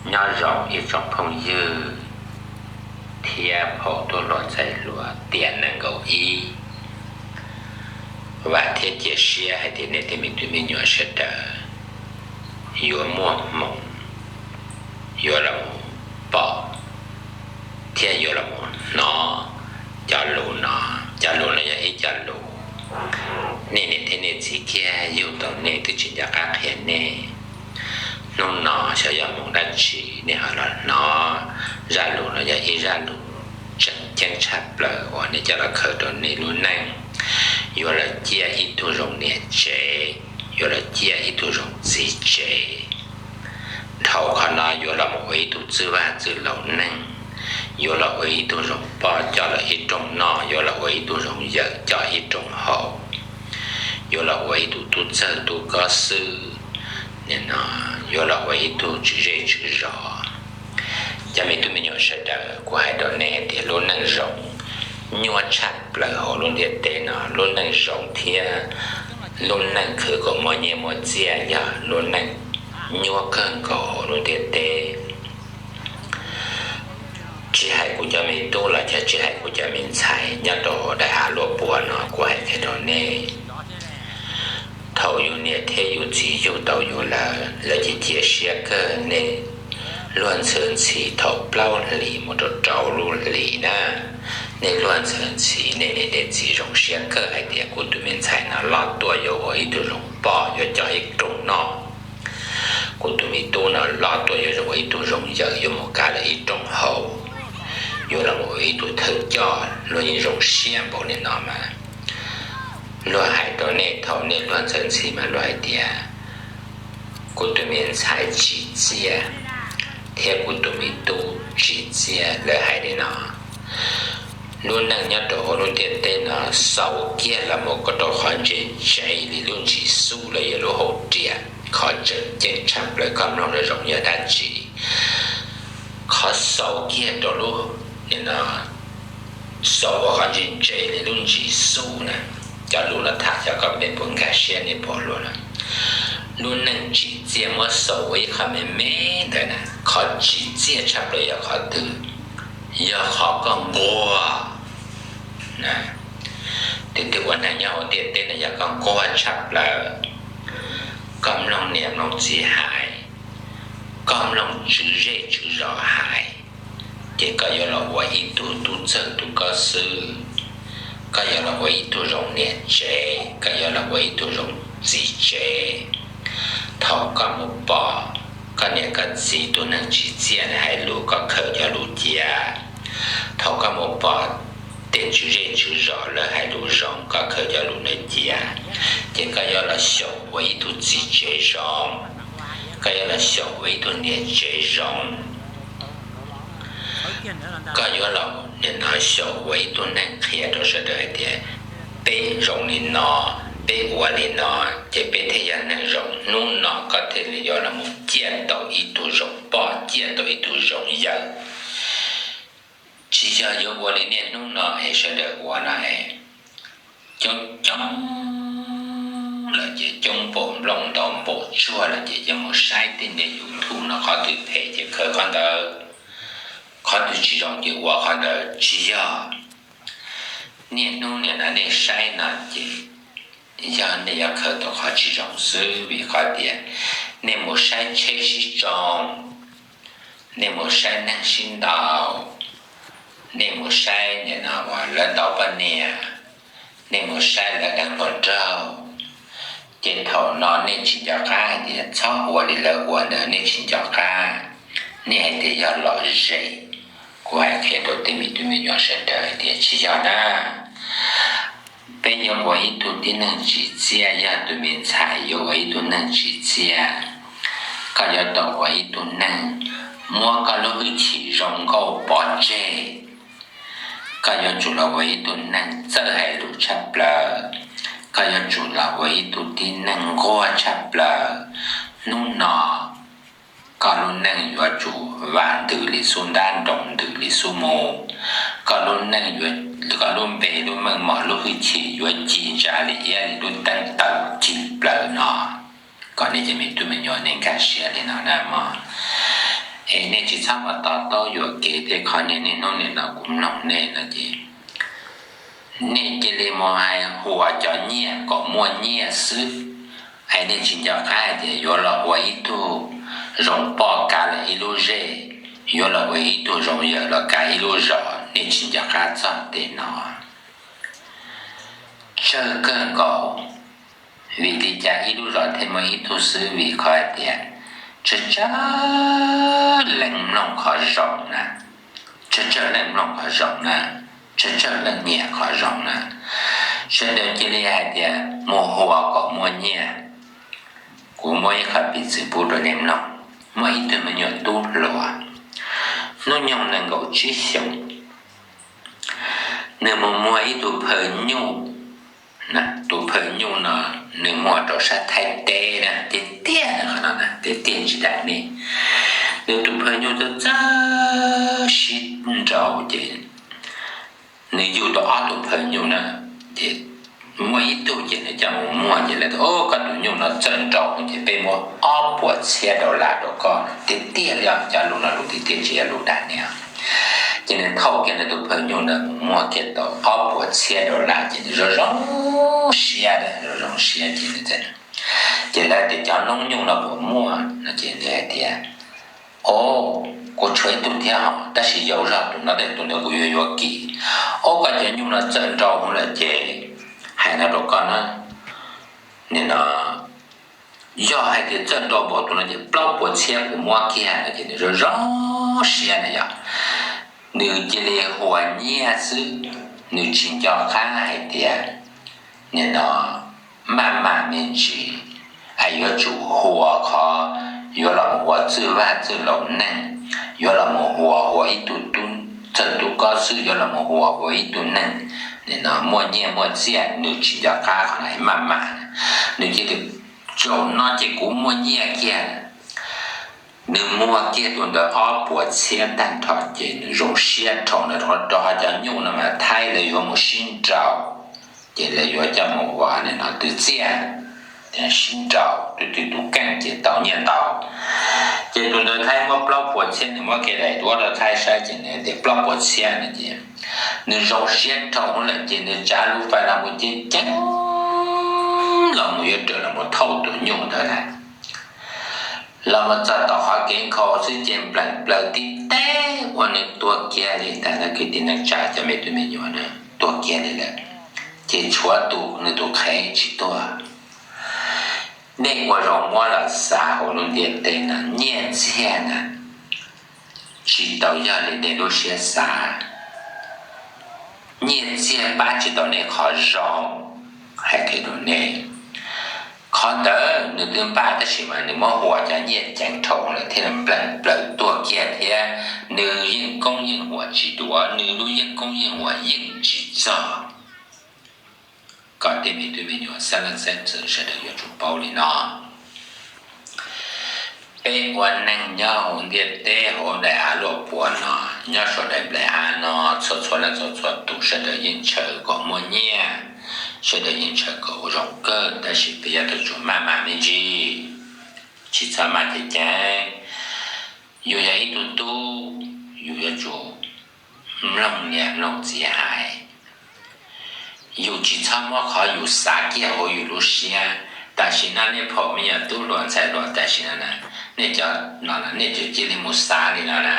Nyob zoo ib tsoom phooj ywg thiab phau tuaj hluas ntxhais hluas tiam nees nkaum ib. Vam thiab cia siab hais tias nej tej me tub me nyuam sawv daws yuav muaj hmoo yuav los pom thiab yuav los hnov cov lus no. Cov lus no yog ib co lus nej niam thiab nej txiv kiag yug tau nej twb tsis nco qab qhia nej. Hnub no xyov yog hmoo dab tsi nej ho los hnov zaj lus no, yog ib zaj lus tseem ceeb tshaj plaws uas nej coj los khaws rau nej lub neej, yuav los ciaj ib tug zoo niam tsev, yuav los ciaj ib tug zoo txiv tsev. Dhau qhov no yuav los mus ua ib tug txwj vaj txwj laus neeg, yuav los ua ib tug zoo poj coj los ib rooj noj, yuav los ua ib tug zoo yawm coj ib rooj haus, yuav los ua ib tug tub txawj tub kob xwb, yuav los ua ib tug tswv zej tswv zos. Cov me tub me nyuam sawv daws, kuv hais rau nej tias lub neej zoo nyuaj tshaj plaws hauv lub ntiaj teb no, lub neej zoo thiab lub neej khwv kom muaj nyiaj muaj txiaj yog lub neej nyuaj kawg nkaus hauv lub ntiaj teb. Tsis hais kuv cov me tub los yog tsis hais kuv cov me ntxhais nyob rau hauv daim av luaj puas no, kuv hais kiag rau nej, thaum yus niam thiab yus txiv yug tau yus lawm, lawv cia cia siab kawg. Nej luag ntxhw ntxhi thaum plaub hlis mus rau rau lub hlis na, nej luag ntxhw ntxhi, nej niam nej txiv zoo siab kawg hais tias kuv tus me ntxhais no loj tuaj yuav ua ib tug zoo poj yuav coj ib rooj noj, kuv tus me tub no loj tuaj yuav ua ib tug zoo yawm yuav mus kav lawv ib rooj haus, yuav los ua ib tug thawj coj. Luag yeej zoo siab npaum li no mas. Luag hais rau nej thaum nej luag ntxhw ntxhi mas luag hais tias kuv tus me ntxhais tsim txiaj thiab kuv tus me tub tsim txiaj, lawv hais li no. Lub neej nyob rau hauv lub ntiaj teb no xaus kiag los mus koj rau qhov ntse ntse li lub ntsis xub los yog lub hauv riam, qhov tseem ceeb tshaj plaws koj mloog zoo zoo yog dab tsi? Qhov xaus kiag rau lub, xaus ua qhov ntse ntse li lub ntsis xub na. Cov lus no tham xyov koj puas nkag siab, nej puas hluas na. Lub neej tsim txiaj muab xaus ua ib qho me me ntawd na, qhov tsim txiaj tshaj plaws yog qhov twg? Yog qhov koj nquag. Tus twg ua neeg nyob hauv ntiaj teb no yog koj nquag tshaj plaws, koj mloog niam mloog txiv hais, koj mloog tswv zej tswv zos hais, ces koj yuav los ua ib tug tub txawj tub kob xwb, koj yuav los ua ib tug zoo niam tsev, koj yuav los ua ib tug zoo txiv tsev. Thaum koj mus pom koj niam koj txiv tus neeg tsim txiaj hais lus koj khaws cov lus cia, thaum koj mus pom tej tswv zej tswv zos lawv hais lus zoo koj khaws cov lus ntawd cia, ces koj yuav los xyaum ua ib tug txiv tsev zoo, koj yuav los xyaum ua ib tug niam tsev zoo. Koj yuav los nim no xyaum ua ib tug neeg qhia rau sawv daws hais tias peb zoo li no, peb ua li no, ces peb thiaj yog neeg zoo. Hnub no koj thiaj li yuav los mus ciaj tau ib tug zoo poj, ciaj tau ib tug zoo yawm. Tsis yog yuav ua li niaj hnub no es sawv daws ua no es coob coob lawm ces coob npaum nplooj ntau npaum tsuag lawm ces yuav mus saib tej niag YouTube no qhov twg phem ces khaws qhov ntawd, qhov twg tsis zoo ces ua qhov ntawd. Tsis yog. Niaj hnub nim no nej saib no ces yog nej yuav khaws tau qhov tsis zoo xwb, vim qhov tias nej mus saib tsheb sib tsoo, nej mus saib neeg sib ntaus, nej mus saib nim no uas lawv ntaus poj niam, nej mus saib lawv deev hluas nraug, ces thaum no nej tsis nco qab hais tias txhob ua li lawv ua ntawd, nej tsis nco qab, nej hais tias yog lom zem. Kuv hais qhia rau tej me tub me nyuam sawv daws hais tias tsis yog na. Peb yuav ua ib tug tib neeg tsim txiaj, yog tus me ntxhais yuav ua ib tug neeg tsim txiaj, koj yuav tau ua ib tug neeg muab koj lub hwj chim zoo nkauj pov tseg. Koj yuav tsum los ua ib tug neeg txawj hais lus tshaj plaws, koj yuav tsum los ua ib tug tib neeg nquag tshaj plaws. Hnub no koj lub neej yuav tsum vam ntws li xub ntab, nroo ntws li xub mu. Koj lub neej, koj lub npe, lub meej mom, lub hwj chim yuav ci ntsa li iab li lub teeb tawm ci plaws no. Kom nej cov me tub me nyuam nej nkag siab li no na mog. Es nej tsis txhob mus to taub yuam kev tej qhov niaj hnub nim no kuv mloog nej no ces nej cia li mus hais huas cov nyiaj kom muaj nyiaj xwb. Es nej tsis nco qab hais tias yuav los ua ib tug zoo poj kav lawm ib lub zej, yuav los ua ib tug zoo yawm los kav ib lub zos, nej tsis nco qab txog tej no. Tsawg kawg nkaus, vim li cas ib lub zos thiaj muaj ib tug xwb? Vim qhov hais tias tsawg tsawg leej mloog qhov zoo na, tsawg tsawg leej mloog qhov zoo na, tsawg tsawg leej nyiam qhov zoo na. Sawv daws cia li hais tias mus huas kom muaj nyiaj. Kuv muab ib qho piv txwv pub rau nej mloog. Muaj ib tug me nyuam tub hluas, hnub nyoog nees nkaum tsib xyoos, nws mus muag ib tug phaw nyuj. Tus phaw nyuj no nws muag rau sab Thaib teb na, tiag tiag na, qhov no tiag tiag tsis dag nej. Nws tus phaw nyuj txawj txawj sib nraus ces nws yug tau ob tug phaw nyuj na, ces muaj ib tug ces nws coj mus muag ces lawv tias, Au, koj tus nyuj no txawj nraus ces peb muab ob puas txhiab dollar rau koj. Tiag tiag li os, cov lus no lus tiag tiag tsis yog lus dag nej. Ces nws thauj kiag nws tus phaw nyuj ntawd mus muag kiag tau ob puas txhiab dollar ces nws zoo zoo siab, zoo zoo siab ces nws, ces lawv tias, Cov noob nyuj no puas muaj? No ces nws hais tias, Au, kuv tshuav ib tug thiab hos, tab sis yau zog, tus no tej tus ntawd kuv yuav yuav kiag. Au, koj cov nyuj no txawj nraus lawm ces hais no rau koj na, nim no yog hais tias txawj nraus npaum tus no ces plaub puas txhiab kuv muab kiag no ces nws zoo zoo siab na yog. Nws cia li huas nyiaj xwb, nws tsis nco qab hais tias nim no maj mam me ntsis, es yuav tsum huas qhov yuav los mus ua txwj vaj txwj laus neeg, yuav los mus huas ua ib tug tub, txawj tub kob xwb, yuav los mus huas ua ib tug neeg nim no muaj nyiaj muaj txiaj, nws tsis nco qab qhov no maj mam. Nws cia li, Zaum no ces kuv muaj nyiaj kiag. Nws muag kiag tus ntawd ob puas txhiab tag nrho ces nws zoo siab dhau ntawd rau qhov cov nyuj no mas Thaib lawv yuav mus sib nraus, ces lawv yuav coj mus ua nim no twv txiaj, sib nraus, tus twg tus keej ces tau nyiaj ntau. Ces tus ntawd Thaib muab plaub puas txhiab, nws muab kiag daim duab rau Thaib saib ces nws tias plaub puas txhiab no ces nws zoo siab dhau lawm ces nws tsav lub fais los mus ceev ceev los mus yuav raws los mus thauj tus nyuj ntawd lawm. Los mus txog tom qhov kev nkhaus xwb ces npleem plaws tib teg ua nws tuag kiag li ntag na kwv tij neej tsa cov me tub me nyuam na, tuag kiag li lawm. Ces tshuav tus, nws tus qhev tsis tuag. Nej ua zoo muab los xav hauv lub ntiaj teb no, nyiaj txiag na tsis tau yog li nej lub siab xav. Nyiaj txiag pab tsis tau nej qhov zoo. Hais qhia rau nej, qhov ntawd nws twb npaj tab sis mas nws muab huas cov nyiaj ceev dhau lawm thiaj npleem plaws tuag kiag thiab. Nws yeej koob yeej huas tsis duav, nws lub yeej koob yeej huas yeej tsis txog. Kom tej me tub me nyuam xeeb leej xeeb ntxwv sawv daws yuav tsum paub li no. Peb ua neeg nyob hauv ntiaj teb hauv daim av luaj puas no, nyob saum daim nplaim av no, txhua txhua leej txhua txhua tus sawv daws yeej ntshaw kom muaj nyiaj, sawv daws yeej ntshaw kom ua zoo kawg, tab sis peb yuav tau tsum maj mam me ntsis, tsis txhob maj ceev ceev. Yus yog ib tug tub, yus yuav tsum mloog niam mloog txiv hais. Yus tsis txhob muab qhov yus xav kiag hauv yus lub siab. Tam sim no nej phaum me nyuam tub hluas ntxhais hluas tam sim no, nej cov no nej tseem cia li mus xav li no na.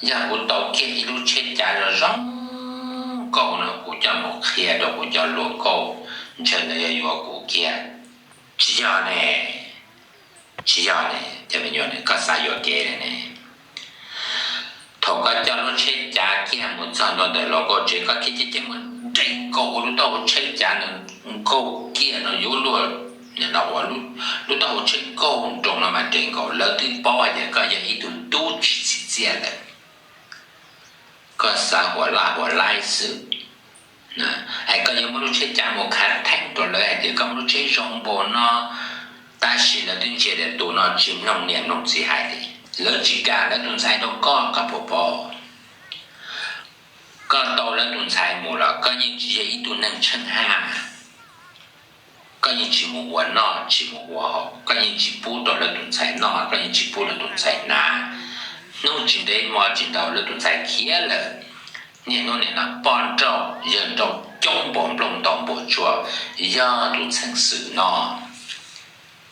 Yog kuv tau kiag ib lub tsheb cav zoo zoo nkauj no kuv coj mus qhia rau kuv cov hluas nkauj, ntshe lawv yuav yuav kuv kiag. Tsis yog ne, tsis yog ne, cov me nyuam ne, koj xav yuam kev ne. Thaum koj coj lub tsheb cav kiag mus txog ntua ntawm hluas nkauj tsev, koj khiav ceev ceev mus nres nkaus ua lub taub hau tsheb cav no, nkaug kiag no yuav luag, no ua lub taub hau tsheb nkaug nroos no mas nres nkaus, lawv twb paub hais tias koj yog ib tug tub tsis txim txiaj lawm. Koj xav huam laj huam laib xwb. Es koj yuav muab lub tsheb cav mus khav theeb rau lawv hais tias koj muaj lub tsheb zoo npaum no, tab sis lawv twb ntsia tias tus no tsis mloog niam mloog txiv hais li, lawv tsis kam lawv tus ntxhais rau koj, koj puas paub? Koj tau lawv tus ntxhais mus los koj yeej tsis yog ib tug neeg tsheej haj. koj yeej tsis mus ua noj tsis mus ua haus, koj yeej tsis pub rau lawv tus ntxhais noj, koj yeej tsis pub lawv tus ntxhais hnav. Hnub tsis ntev hmo tsis ntau lawv tus ntxhais khiav lawm. Niaj hnub nim no poj nrauj yawg nrauj coob npaum nplooj ntoo npaum tsuas yog tus txheej xwm no.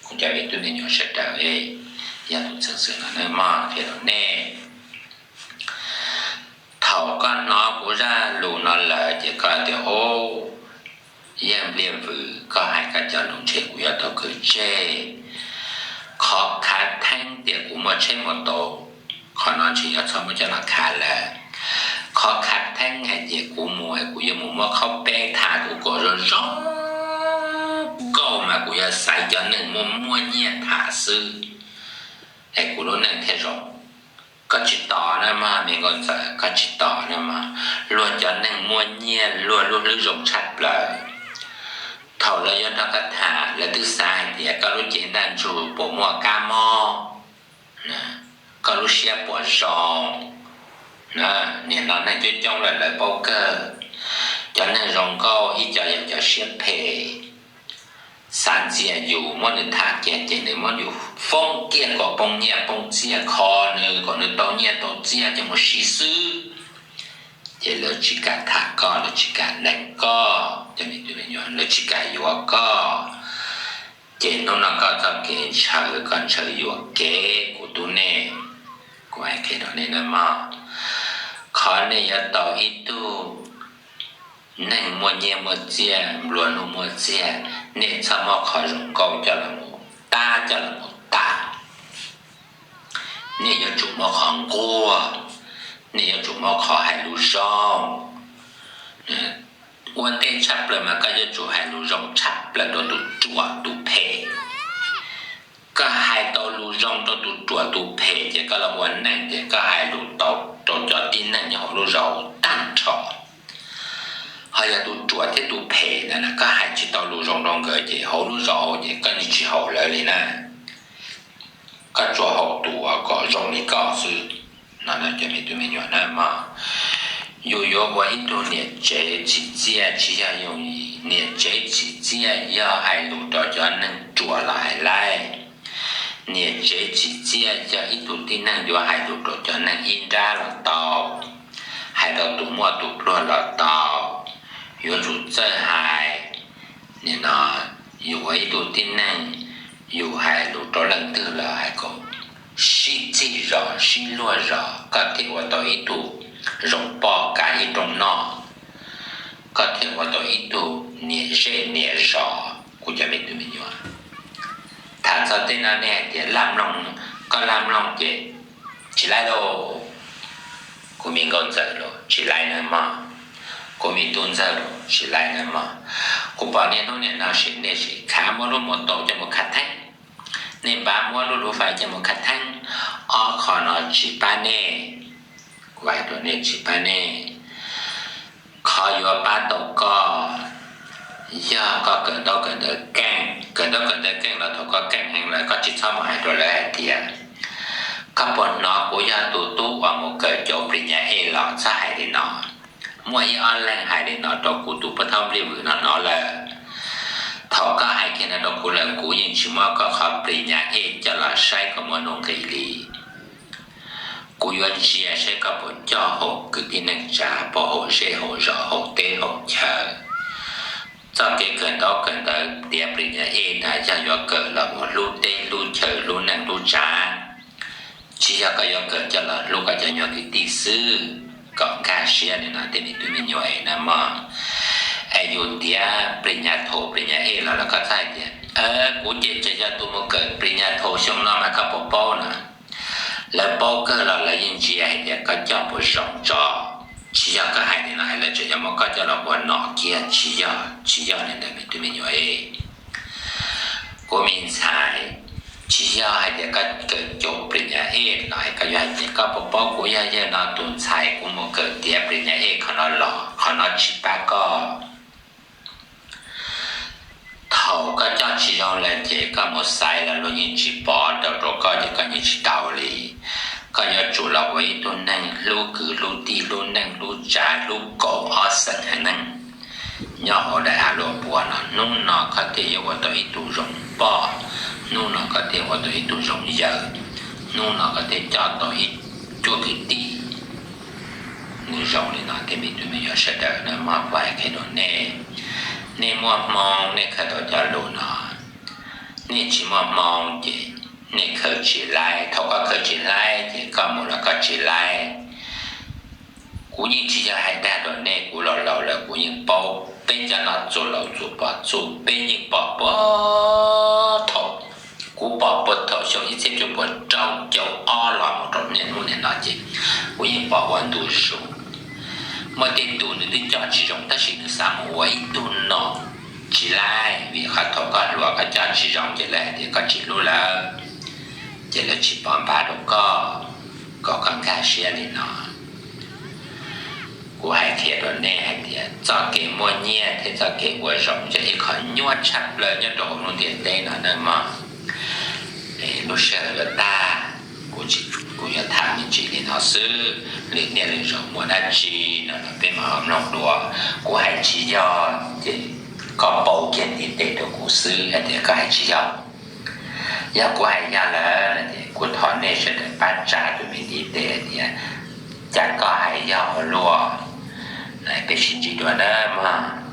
Kuv cov me tub me nyuam sawv daws, yog tus txheej xwm no nawb mog, qhia rau nej. Thaum koj hnov kuv zaj lus no lawm ces koj tias, Ub, yawg Npliaj Vwm, koj hais koj cov lus ntshe kuv yuav tau khaws tseg. Qhov khav theeb tias kuv muaj tsheb muaj tau, qhov no ntshe yuav txhob muab coj los khav lawm. Qhov khav theeb hais tias kuv mus es kuv yuav mus muab qhaub peb tham kuv kom zoo zoo nkauj mas kuv yuav xaiv cov neeg muaj muaj nyiaj tham xwb, es kuv lub neej thiaj zoo. Koj tsis tos na mog me nkauj ntxawm, koj tsis tos na mog. Luag cov neeg muaj nyiaj luag lub hlwb zoo tshaj plaws. Thaum lawv yuav nrog koj tham lawv twb xav hais tias koj lub cev ntaj ntsug puas muaj kab mob, koj lub siab puas zoo. Nim no neeg coob coob lawm lawv paub kawg. Cov neeg zoo nkauj ib co yog cov siab phem, xav ntxias yus, muab nws tham kiag ces nws muab yus foob kiag kom poob nyiaj poob txiaj, kho nws kom nws tau nyiaj tau txiaj ces mus siv xwb. Ces lawv tsis kam tham koj, lawv tsis kam lees koj, cov me tub me nyuam, lawv tsis kam yuav koj. Ces hnub no koj txoj kev ntshaw, koj ntshaw yuam kev kuv tub nej. Kuv hais qhia rau nej nawb mog, qhov nej yuav tau ib tug neeg muaj nyiaj muaj txiaj, nplua nuj muaj txiag, nej txhob muab qhov zoo nkauj coj los mus tab, coj los mus tas. Nej yuav tsum muab qhov nquag, nej yuav tsum muab qhov hais lus zoo. Ua ntej tshaj plaws mas koj yuav tsum hais lus zoo tshaj plaws rau tus ruam tus phem. Koj hais tau lus zoo rau tus ruam tus phem ces koj los ua neej ces koj hais lus tau rau cov tib neeg nyob hauv lub zos tag nrho. Ho yog tus ruam thiab tus phem ntawd koj hais tsis tau lus zoo rau nkawd ces hauv lub zos ces koj yeej tsis haum lawv li na. Koj tsuas haum tus uas kom zoo li koj xwb. No cov me tub me nyuam na mog, yus yuav ua ib tug niam tsev tsim txiaj tsis yog yooj yim. Niam tsev tsim txiaj yog hais lus rau cov neeg ruam los hais laij. Niam tsev tsim txiaj yog ib tug tib neeg yuav hais lus rau cov neeg ib nrab los tau, hais rau tus muaj tus pluag los tau. Yuav tsum txawj hais. Nim no yus ua ib tug tib neeg, yus hais lus rau leej twg los hais kom sib txig zos sib luag zos koj thiaj ua tau ib tug zoo poj kav ib rooj noj, koj thiaj ua tau ib tug niam zej niam zos kuv cov me tub me nyuam. Tham txog tej no nej hais tias laj mloog, koj laj mloog ces tsis laib lauj. Kuv me nkauj ntxawm los tsis laib nawb mog, kuv me tub ntxawg los tsis laib nawb mog. Kuv pom niaj hnub nim no sim nej sim khav muab lub mus tau coj mus khav theeb, nej npaj muab lub luv fais coj mus khav theeb, ob qho no tsis pab nej. Kuv hais rau nej tsis pab nej. Qhov yuav pab tau koj yog koj kawm ntaub kawm ntawv keej, kawm ntaub kawm ntawv keej los thaum koj keej heev lawm koj tsis txhob mus hais rau lawv hais tias, koj puas hnov kuv yog tus tub uas mus kawm cov pris nyas ej los txhob hais li no. Muaj ib ob leeg hais li no rau kuv tus pov thawj Npliaj Vwm no hnov lawm. Thaum koj hais kiag no rau kuv lawm kuv yeej tsis muab koj qhov pris nyas ej coj los saib kom muaj nuj nqis li. Kuv yuav ntsia saib koj puas coj haum kwv tij neej tsa, puas haum zej haum zos haum teb haum chaw. Txoj kev kawm ntaub kawm ntawv tiav pris nyas ej na yog yuav kawm los mus hlub teb hlub chaw hlub neej hlub tsav, tsis yog koj yuav kawm coj los hlub koj cov nyuag kwv tij xwb. Kom nkag siab li no tej me tub me nyuam es na mog. Es yus tiav pris nyas thaum pris nyas ej los los koj txhob hais tias, kuv ces tseem yog tus mus kawm pris nyas thaum xyoo no mas koj puas paub no. Lawv paub kawg los lawv yeej ntsia hais tias koj coj puas zoo tso. Tsis yog koj hais li no es lawv tseem yuav muab koj coj los ua nom kiag, tsis yog, tsis yog li ntawd me tub me nyuam es. Kuv me ntxhais, tsis yog hais tias koj kawm cov pris nyas ej no es koj yuav hais tias koj puas paub kuv yog yawg no tus ntxhais kuv mus kawm tiav pris nyas ej qhov no los qhov no tsis pab koj. Thaum koj coj tsis zoo lawm ces koj mus xaiv los luag yeej tsis pov rau rau koj ces koj yeej tsis tau li. Koj yuav tsum los ua ib tug neeg hlub kwv hlub tij hlub neej hlub tsav hlub kaum ob xeem haiv neeg. nyob hauv daim av luaj puav no, hnub no koj thiaj yuav ua tau ib tug zoo poj, hnub no koj thiaj ua tau ib tug zoo yawm, hnub no koj thiaj coj tau ib cuab kwv tij. Nws zoo li no thiab me tub me nyuam sawv daws na, mog, kuv hais qhia rau nej, nej muaj hmoo nej khaws tau cov lus no, nej tsis muaj hmoo ces nej khaws tsis laib. Thaum koj khaws tsis laib ces koj mus los koj tsis laib. Kuv yeej tsis yog hais dag rau nej, kuv laus laus lawm kuv yeej paub. Peb cov no txuas laus txuas pom txuj, peb yeej pom puag thaum, kuv pom puag thaum xyoo ib txhiab cuaj puas rau caum ob los mus rau niaj hnub niam no ces kuv yeej pom ua ntu zus. Muaj tej tus nws twb coj tsis zoo tab sis nws xav mus ua ib tug no tsis laib, vim qhov thaum koj hluas koj coj tsis zoo ces lawv hais tias koj tsis hlub lawv, ces lawv tsis pov npav rau koj, kom koj nkag siab li no. Kuv hais qhia rau nej hais tias txoj kev muaj nyiaj thiab txoj kev ua zoo yog ib qho nyuaj tshaj plaws nyob rau hauv lub ntiaj teb no nawb mog. Lub sij hawm yuav tag, kuv yuav tham me ntsis li no xwb, lwm niaj lwm zaus muaj dab tsi no los peb mam ho mloog dua. Kuv hais tsis yog ces koj pauv kiag ntiv tes rau kuv xwb hais tias koj hais tsis yog. Yog kuv hais yog lawm ces kuv thov nej sawv daws pab tsa tus me ntiv tes hais tias cas koj hais yog ua luaj. Peb sib ntsib dua nawb mog.